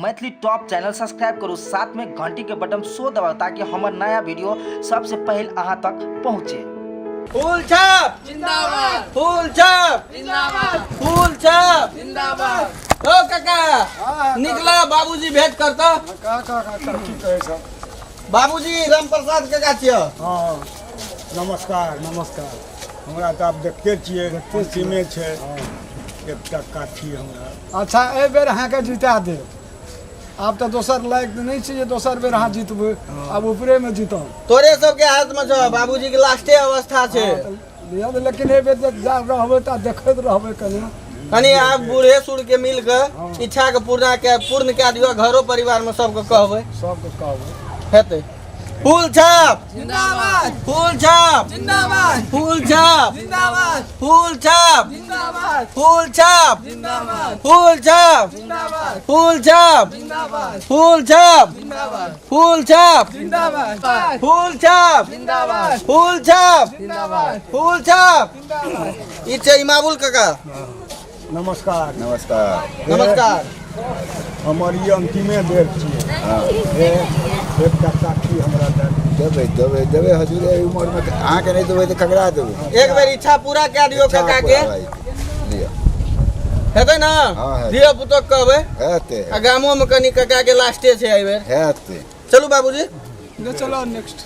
Maithili top channel subscribe करू, साथ में घंटी के बटन सो दबाउ ताकि हमर नया वीडियो सबसे पहले अहाँ तक पहुँचे। फूल छाप जिंदाबाद, फूल छाप जिंदाबाद, फूल छाप जिंदाबाद। ओ काका निकला, बाबूजी भेंट करता। का का का की कहै छ? बाबूजी राम प्रसाद काका छियो। हाँ, नमस्कार नमस्कार। हमरा तऽ आब देखते छियै, खुशीमे छै। एकटा काठी हमरा। अच्छा, एहि बेर अहाँके जिता देब। आब तऽ दोसर लायक नहि छै जे दोसर बेर अहाँ जितबै, आब ऊपरेमे जीतब। तोरे सबके हाथ में छौ, बाबूजी के लास्टे अवस्था छै। लिअ, लेकिन एहि बेर जे जा रहबै तऽ देखैत रहबै कनि कनि। आब बूढ़े सूढ़ के मिल के इच्छा के पूरा के पूर्ण कए दियौ। घरो परिवार में सबके कहबै। सबके कहबै। हेतै। फूल छाप जिंदाबाद, फूल छाप जिंदाबाद, फूल छाप जिंदाबाद, फूल छाप जिंदाबाद, फूल छाप जिंदाबाद, फूल छाप जिंदाबाद, फूल छाप जिंदाबाद, फूल छाप जिंदाबाद, फूल छाप जिंदाबाद, फूल छाप जिंदाबाद, फूल छाप जिंदाबाद, फूल छाप। जिंदाबाद। ई छै इमाबुल काका। नमस्कार नमस्कार नमस्कार। हमर ई अंतिमे बेर छियै। एकटा काठी हमरा दए दिअ। देबै देबै देबै हजूर, एहि उमरमे अहाँके नहि देबै तऽ ककरा देबै? एक बेर इच्छा पूरा कए दियौ इच्छा काका के। पूरा भए जेतै। लिअ। हेतै ने? हाँ, हेतै। धियो पुतो के कहबै। हेतै। आ गामो में कनि काका के लास्टे छै एहि बेर। हेतै। चलू बाबूजी। चलो नेक्स्ट।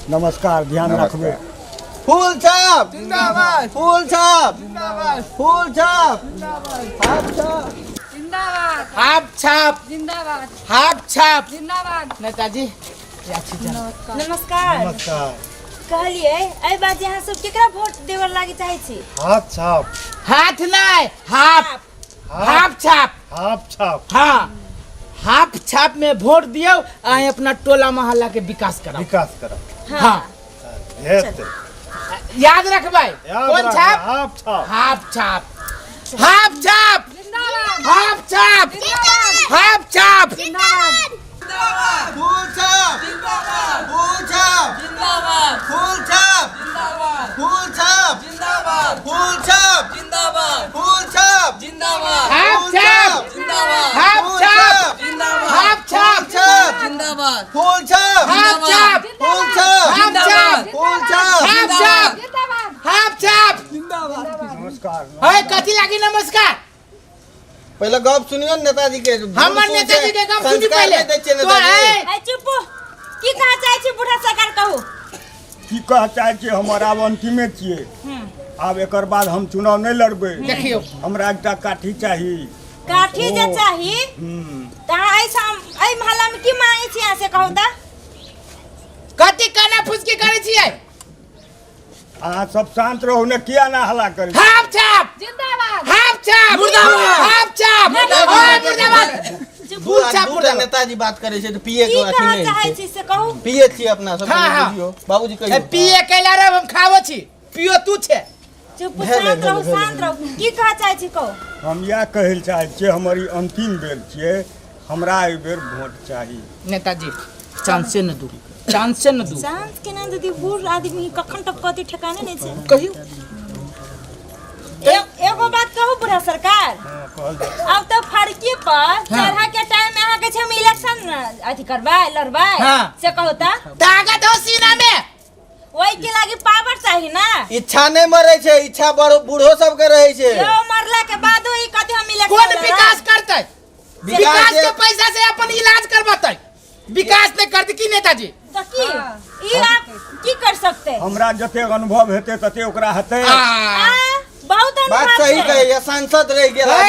नमस्कार, ध्यान नमस्कार। रखबै। फूल छाप जिंदाबाद, फूल छाप जिंदाबाद, फूल छाप जिंदाबाद, हाथ छाप जिंदाबाद, हाफ छाप जिंदाबाद, हाफ छाप। जिंदाबाद। नेताजी। नमस्कार। नमस्कार। कहलियै एहि बार जे अहाँ सब केकरा वोट देबऽ लागी चाहै छी? हाथ छाप। हाथ नहीं, हाफ हाफ छाप। हाथ छाप। हाँ, हाफ छाप में वोट दियौ, अहाँ अपना टोला मोहल्ला के विकास कराओ। विकास करब। हाँ। हेतै। याद रखबै। याद कोन राखबै, छाप? हाथ छाप। हाफ छाप, हाफ छाप, हाफ छाप, हाफ छाप। फूल छाप जिंदाबाद, फूल छाप जिंदाबाद, फूल छाप जिंदाबाद, फूल छाप जिंदाबाद, फूल छाप जिंदाबाद, फूल छाप जिंदाबाद, हाफ फूल छाप छाप जिंदाबाद, हाफ फूल छाप छाप जिंदाबाद, हाफ छाप छाप जिंदाबाद, फूल छाप हाफ छाप फूल छाप हाफ छाप फूल छाप हाफ छाप जिंदाबाद। हाफ छाप। नमस्कार। है कथी लागी नमस्कार? पहिले गप सुनियो ने नेताजी के। हमर नेताजी के गप सुनी संस्कार पहिले। नहि दै छियै तो नेताजी। है ए चुप, की कहा चाहै छी बूढ़ा सरकार, कहू। की कह चाहै छियै? हमर आब अंतिमे छियै। आब एकर बाद हम चुनाव नहि लड़बै। देखियौ। हमरा एकटा काठी चाही। काठी जे चाही हम्म। तऽ अहाँ एहि मोहल्ला मे की मांगै छी अहाँ, से कहू तऽ। कथी काना फुसकी करै छियै? अहाँ सब शांत रहू ने, किया ना हल्ला करी? हाफ छाप जिंदाबाद, हाफ छाप, मुर्दाबाद। हाफ छाप, ओए मुर्दाबाद। चुप। दू छाप दूटा मुर्दाबाद। नेताजी बात करै छै तऽ पिए की के अथी कहा नहि चाहै होइ छै। छी से कहू। पिए छियै अपना सब। हाँ, हाँ। बुझियौ बाबूजी, ए, कहियौ। पिए कैला रे, हम खाबो छी, पियो तू छे। चुप, भेलै, शांत भेलै, रहू, भेलै। शांत रहू। की कहा चाहै छी, कहू। हम इएह कहै लए चाहै छियै, हमर ई अंतिम बेर छियै, हमरा एहि बेर वोट चाही। नेताजी, चांसे न दू, चांसे न दू। चांस केना दीदी? बूढ़ आदमी कखन टपकती ठेकाने नहि छै। कहियो। एगो बात कहू बूढ़ा सरकार? हाँ, कहल जाय। अब तो फड़की पर चढ़ा के टाइम में अहाँ के छै हम इलेक्शन अथी करबै, लड़बै। हाँ। से कहू तऽ। ताकत हो सीना में। ओहि के लागी पावर चाही ना। इच्छा नहि मरै छै, इच्छा बड़ बूढ़ो सबके रहै छै। यो मरला के बादो ई कथी हम इलेक्शन कोन लड़बै? विकास करतै? विकास के पैसा से अपन इलाज करबतै, विकास नहीं करते की नेताजी? तऽ की ई आप की कर सकते? हमरा जतेक अनुभव हेतै तते ओकरा हेतै। आ, आ, बहुत बात अनुभव सही छै। कहैया, सांसद रहि गेल आदमी। ए,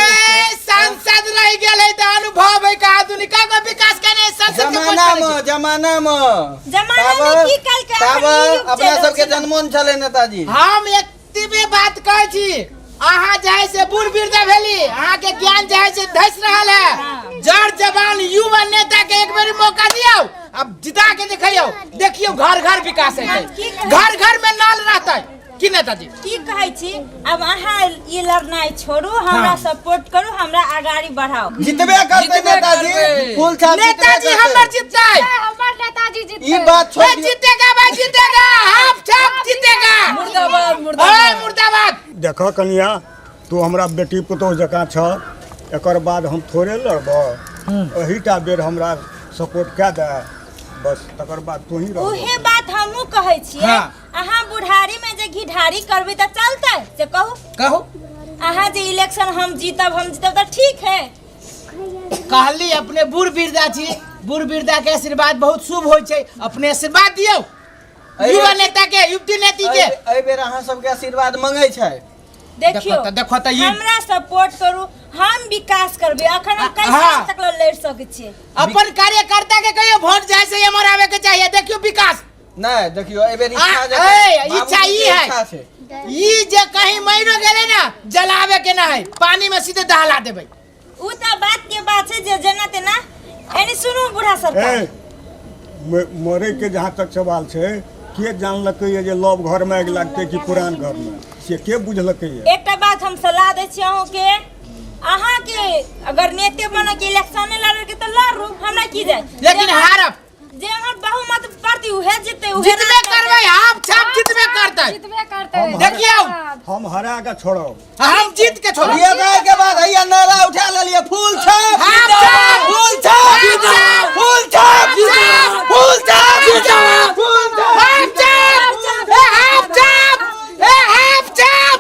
सांसद रहि गेल है तऽ अनुभव है का आधुनिका को विकास केने संसद के जमाना कोन मे, जमाना मे, जमाना मे की कल के ताबे एखन ई युग अपना चलि सबके रहल छै। जन्मो ने छलै नेताजी। हम एतबे बात कहै छी, अहाँ जे है से बूढ़ वृद्ध भेली, अहाँ के ज्ञान जे है से धस रहल है। जड़ जवान युवा नेता के एक बेर मौका दियौ, अब जिता के देखियौ, देखियौ घर घर विकास हेतै, की कहै? घर घर में नाल रहतै की नेताजी? की कहै छी, अब अहाँ ई लड़नाइ छोड़ू, हमरा हाँ। सपोर्ट करू, हमरा अगाड़ी बढ़ाओ। जितबे करतै जितबे नेताजी। करतै। फूल छाप जितबे नेताजी करतै। हमर जिततै। हमर नेताजी ई बात छोड़ ए, दियौ। जीतेगा भाई, जीतेगा, हाफ छाप जीतेगा। मुर्दाबाद, ए, मुर्दाबाद। देखऽ कनिया, तू हमरा बेटी पुतोह जकाँ छह। एकर बाद हम थोड़े लड़ब। एहीटा बेर हमरा सपोर्ट कए दे बस, तकर बाद तोही रह। उहे बात हमहूँ कहै छियै। हाँ। अहाँ बुढ़ारी में जे घिढारी करबै तऽ चलतै से कहू? कहू। अहाँ जे इलेक्शन हम जीतब, हम जीतब तऽ ठीक है। कहली अपने बूढ़ वृद्धा छी, बूढ़ वृद्धा के आशीर्वाद बहुत शुभ होइ छै, अपने आशीर्वाद दियौ युवा नेता के, युवती नेती के। एहि बेर अहाँ सबके आशीर्वाद मंगै छै। देखियौ देखो तऽ, देखो तऽ ई हमरा सपोर्ट करू, हम विकास करबै। अखन हम कई साल तक लड़ सकै छियै। अपन कार्यकर्ता के कहियो वोट जाय से एमहर आवे के चाहिए। देखियो विकास। नहीं देखियो एहि बेर इच्छा जे ए, बाबूजी इच्छा ई के है। इच्छा छै। ई जे कहीं मरो गेले ना, जलावे के ना है, पानी में सीधे दहला देबै। उ तऽ बात के बात छै जे जेना तेना। एनी सुनू बूढ़ा सरकार। ए, मरे के जहाँ तक सवाल छै, के जानलकै ये जे लव घर में आगि लागतै कि पुरान घर में, से के बुझलकै ये? एकटा बात हम सलाह दै छी अहूँके, अहाँके अगर नेते बने के इलेक्शन लड़े के तऽ लड़ू, हमरा की जाय, लेकिन हारब। जे हमर बहुमत पड़ती उहे जीते, उहे जितबे राज करतै। करबै, आप छाप जितबे करतै। जितबे करतै। देखियौ। हम हरा के छोड़ब। हम जीत के छोड़ब। ये गाय के बाद हैया नारा उठा लेलिए, फूल छाप, हाफ छाप, फूल छाप, हाफ छाप, फूल छाप, छाप, फूल छाप, छाप, फूल छाप, हाफ छाप, ए हाफ छाप, ए हाफ छाप,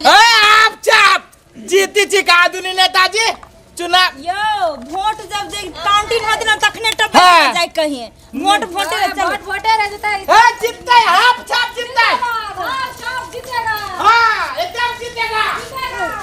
ए हाफ छाप। जीती छी का आदुनी नेताजी चुनाव। यो वोट जब जे काउंटिंग होत ना तखने टप जाय कहीं वोट वोटे चल। वोट वोटे रह जतै। ए जीतते, हाफ छाप जीतते। हाफ छाप जीतेगा। हां एकदम जीतेगा। जीतेगा।